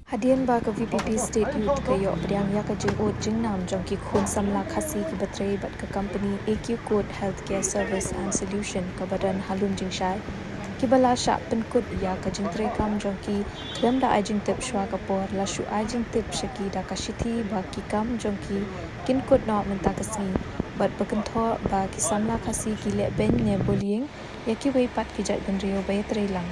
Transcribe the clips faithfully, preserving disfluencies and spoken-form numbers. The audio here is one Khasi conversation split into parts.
Hadien ba ka VPP State Youth ka ïoh pdiang ïa ka jingud jingnam jong ki khun samla Khasi kiba trei bad ka company A Q Code Healthcare Service and Solution kaba don ha Lumjingshai, kiba la shah pynkut ïa ka jingtrei kam jong ki khlem da ai jingtip shuwa ka por, la shu ai jingtip sha ki da ka shithi ba ki kam jong ki kin kut noh mynta ka sngi, bad ba kynthoh ba ki samla Khasi ki leh beiñ ne bullying ïa kiwei pat ki jaitbynriew ba ïatrei lang.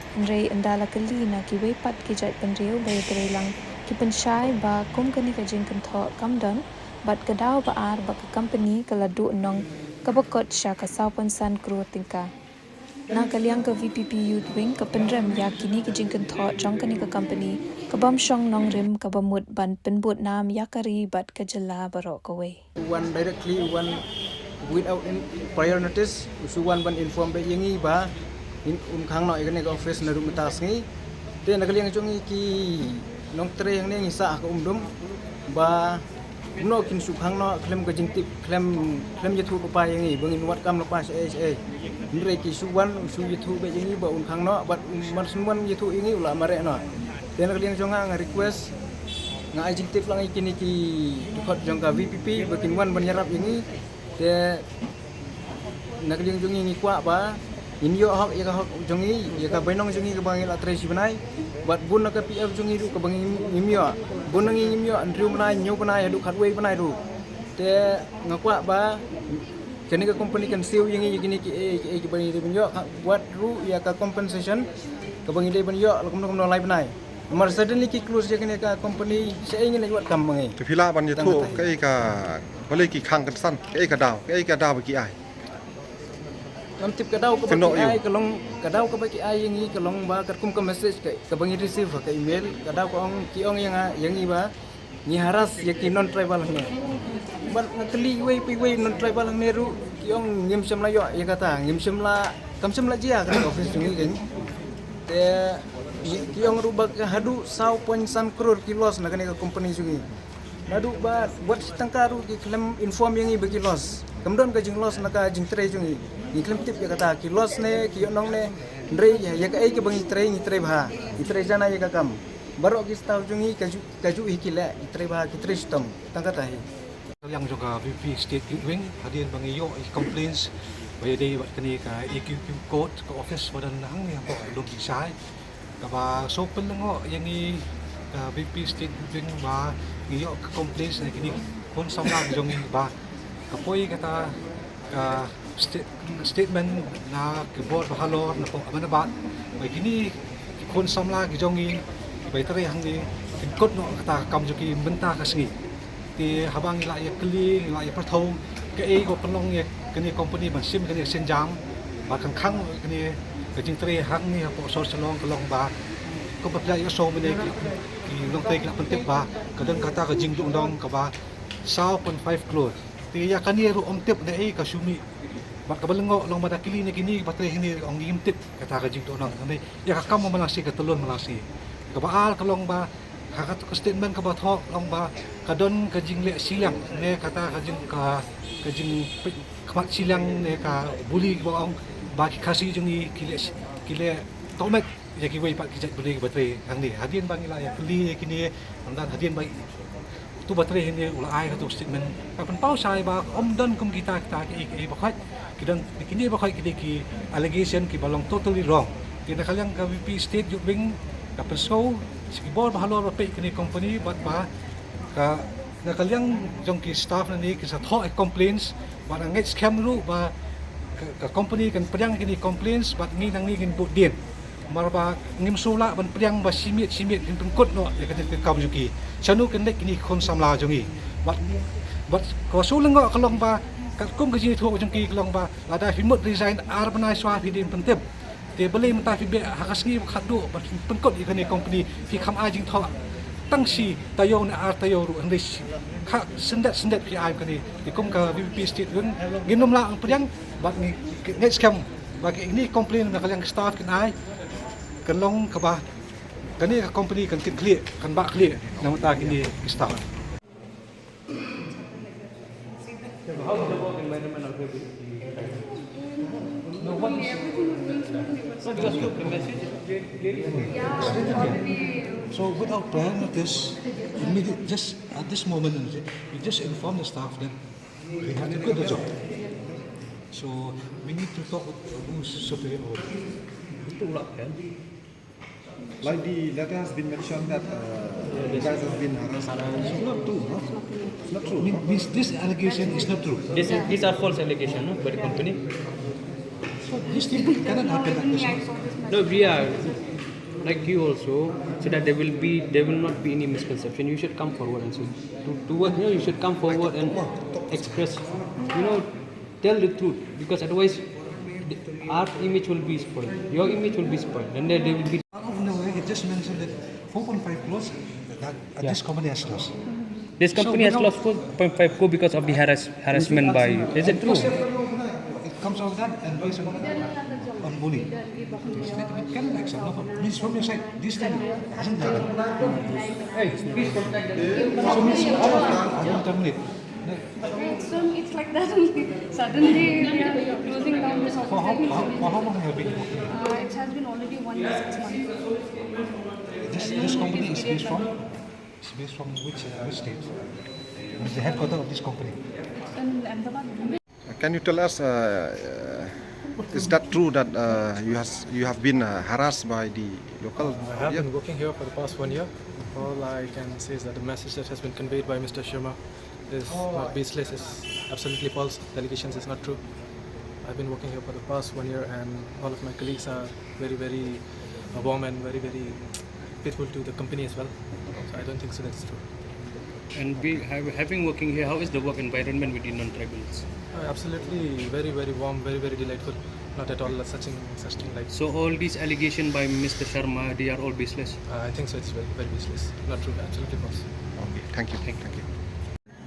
Hynrei ynda la kylli na kiwei pat ki jaitbynriew ba ïatrei lang, ki pynshai ba kum kane ka jingkynthoh kam don, bad ka daw ba ar ba ka company ka la duh nong kaba kot sha ka saw point san klur tyngka. Na ka liang ka VPP Youth Wing ka pynrem ïa kine ki jingkynthoh jong kane ka company ka bym shong nongrim kaba mut ban pynbud nam ïa ka ri bad ka jylla baroh kawei. Wan directly, wan without in prior notice, u shu wan ban inform beit ïa ngi ba in, un khang noh ïa kane ka office naduh mynta sngi. Te na ka liang jong ngi ki nongtrei hangne ngi sah ha ka umdum ba kumno kin shu khang noh khlem ka jingtip, khlem, khlem ïathuh lypa ïa ngi ba ngin wad kam lypa shaei shaei. Hynrei ki shu wan, u shu ïathuh beit ïa ngi ba un khang noh, bad u man shu wan ïathuh ïa ngi u la mareh noh. Te na ka liang jong nga nga request, nga ai jingtip lang ïa kine ki dkhot jong ka VPP ba kin wan ban ïarap ïa ngi. Te na ka liang jong ngi ngi kwah ba ngin ïoh hok ïa ka hok jong ngi, ïa ka bainong jong ngi kaba ngi la trei shi bnai. Bad bun na ka PF jong ngi ruh kaba ngi ngim ïoh. Bun na ngi ngim ïoh hynriew bnai, hynñiew bnai, haduh khatwei bnai ruh. Te nga kwah ba kane ka company kan siew ïa ngi ïa kine kiei kiei kiba ngi dei ban ïoh, wat ruh ïa ka compensation kaba ngi dei ban ïoh la kumno kumno lai bnai. Namar suddenly ki close ïa kane ka company, shaei ngin leit wad kam ma ngi. Te phi lah ban ïathuh kaei ka, balei ki khang kynsan, kaei ka daw, kaei ka daw ba ki ai? Ngam tip ka daw kaba ki ai, ka long, ka daw kaba ki ai ïa ngi ka long ba katkum ka message ka, kaba ngi receive ha ka email, ka daw ka ong, ki ong ïa nga, ïa ngi ba ngi harass ïa ki non tribal hangne. Bad nga kylli iwei pa iwei non tribal hangne ruh ki ong ngim shym la ïoh ïa kata, ngim shym la, kam shym la jia kane ka office jong ngi kein. Te ki ong ruh ba ka haduh saw point san klur ki loss na kane ka company jong ngi. Naduh ba wat shi tyngka ruh ki khlem inform ïa ngi ba ki loss. Kam don ka jingloss na ka jingtrei jong ngi. Ngi khlem tip ïa kata ki loss ne ki ïoh nong ne. Hynrei ïa kaei kaba ngi trei, ngi trei bha, ngi trei janai ïa ka kam. Baroh ki staff jong ngi kajuh kajuh hi ki leh, ki trei bha, ki trei shitom. Tang kata hi. Ka liang jong ka VPP State Youth Wing, hadien ba ngi ïoh i complaints ba ïadei bad kane ka AQQ Code, ka office ba don hangne hapoh Lumjingshai, kaba shu pynlyngngoh ïa ngi ka VPP State Youth Wing ba ngi ïoh ka complaints na kine ki khun samla ki jong ngi ba ka poi kata ka sta-, statement na ki bor ba halor na pok Ahmedabad ba kine ki khun samla ki jong ngi ba ïatrei hangne kin kut noh kata ka kam jong ki mynta ka sngi. Te haba ngi la ïa kylli, ngi la ïa pyrthuh kaei ka pynlong ïa kane company ban shim kane ka sienjam ba kan khang kane ka jingtrei hangne hapoh sor Shillong ka long ba kumba phi la ïohsngew mynne ki, ki nongtrei ki la pyntip ba ka don kata ka jingduhnong kaba saw point five klur. Te ïa kane ruh ym tip naei ka shu mih. Bad kaba lyngngoh long ba da kylli na kine ba trei hangne ruh ong ngim tip kata ka jingduhnong. Hynrei ïa ka kam ba man la sngi ka tyllun man la sngi. Kaba ar ka long ba ha kata ka statement kaba thoh long ba ka don ka jingleh shiliang ne kata ka jing, ka, ka jingpeit khmat shiliang ne ka bully ba ong ba ki Khasi jong ngi ki leh shi-, ki leh tohmet ïa kiwei pat ki jaitbynriew kiba trei hangne. Hadien ba ngi la ïa kylli ïa kine, ynda hadien ba uto uba trei hangne u la ai kato ka statement, ka pynpaw shai ba ym don kum kita kita kiei kiei ba khoit. Ki don kine ba khoit ki dei ki allegation kiba long totally wrong. Te na ka liang ka VPP State Youth Wing ka pynsngew sha ki bor ba halor ba peit kane company bad ba ka, na ka liang jong ki staff nangne ki sa thoh complaints, bad nga ngeit skhem ruh ba ka, ka company kan pdiang kine complaints bad ngi nangne ngin bud dien. Namar ba ngim shu lah ban pdiang ba shi miet shi miet kin pynkut noh ïa kane ka kam jong ki. Shano kin leit kine ki khun samla jong ngi. Bad, bad kaba shu lyngngoh ka long ba katkum ka jingïathuh jong ki ka long ba lada phi mut resign ar bnai shuwa phi dei ban pyntip. Te balei mynta phi beh ha ka sngi ba khatduh ban pynkut ïa kane company, phi kham ai jingthoh tang shi taïew ne ar taïew ruh, hynrei shi kha syndet syndet phi ai kane. Te kum ka VPP State Youth Wing ngin ym lah ban pdiang bad ngi ngeit skhem ba kine ki complaint na ka liang ki staff kin ai, kan long kaba kane ka company kan kit khlieh, kan bah khlieh na ka bynta kine ki staff. So how is the work environment out here? No, what is So without prior notice, immediate, just at this moment, we just inform the staff that we have to quit the job. So we need to talk with who's superior over there. Like the letter has been mentioned that uh, you guys have been harassed. It's not true, no? It's not true. Mean- means this allegation is not true. This is, these are false allegations, no, by the company. So this thing cannot happen like this, no? No, we are like you also, so that there will be, there will not be any misconception. You should come forward and say to, to what, you know, you should come forward and express, you know, tell the truth, because otherwise the, our image will be spoiled, your image will be spoiled, and then there will be Out of nowhere, he just mentioned that four point five crores that uh, Yeah. this company has lost. This So, company has you know, lost four point five crore because of the harass, harassment by. Is it true? It comes out that and based on, on bullying. This thing we can accept. No problem. Means from your side, this thing hasn't happened. Hey, please contact them. So means all of them are going to terminate. It's, um, it's like that only. Suddenly, we are closing down this office. For how, how, for how long have you been working? Uh, it has been already one year, six months. This, this company is based from, is based from which, uh, which state? It's the headquarter of this company. It's in Ahmedabad. Can you tell us, uh, uh, is that true that uh, you has you have been uh, harassed by the local? I have been working here for the past one year. All I can say is that the message that has been conveyed by Mister Sharma is not baseless. It's absolutely false. The allegations is not true. I've been working here for the past one year, and all of my colleagues are very, very uh, warm and very, very faithful to the company as well. So I don't think so that's true. And be, have, having working here, how is the work environment with the non-tribals? Uh, absolutely, very, very warm, very, very delightful. Not at all such thing, such thing like. So all these allegations by Mister Sharma, they are all baseless? Uh, I think so. It's very, very baseless. Not true. Absolutely false. Okay, thank you. Thank you.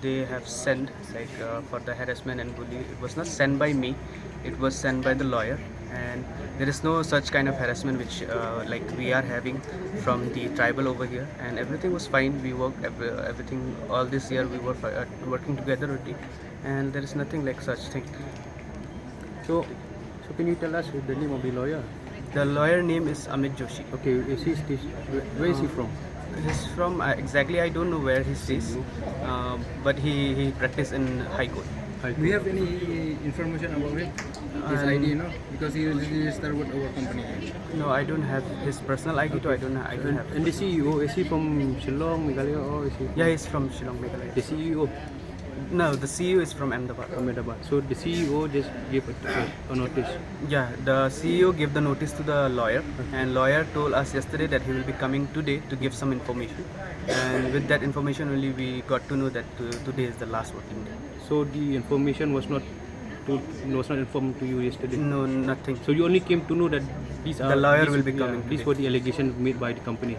They have sent, like, uh, for the harassment and bully. It was not sent by me. It was sent by the lawyer, and there is no such kind of harassment which, uh, like, we are having from the tribal over here. And everything was fine. We worked every, everything all this year. We were fi- uh, working together only, and there is nothing like such thing. So, so can you tell us the name of the lawyer? The lawyer name is Amit Joshi. Okay, is he station? Where is he from? He's from, uh, exactly, I don't know where he stays, uh, but he he practices in High Court. Do you have any information about him? His I D, no? Because he registered with our company. No, I don't have his personal I D, so I don't. I don't have. And the C E O, is he from Shillong, Meghalaya, or is he? Yeah, he's from Shillong, Meghalaya. The C E O. No, the C E O is from Ahmedabad. Ahmedabad. So the C E O just gave a, a notice. Yeah, the C E O gave the notice to the lawyer, and lawyer told us yesterday that he will be coming today to give some information. And with that information only, we got to know that to, today is the last working day. So the information was not told, was not informed to you yesterday? No, nothing. So you only came to know that these are, the lawyer will be coming. These were the allegations made by the company.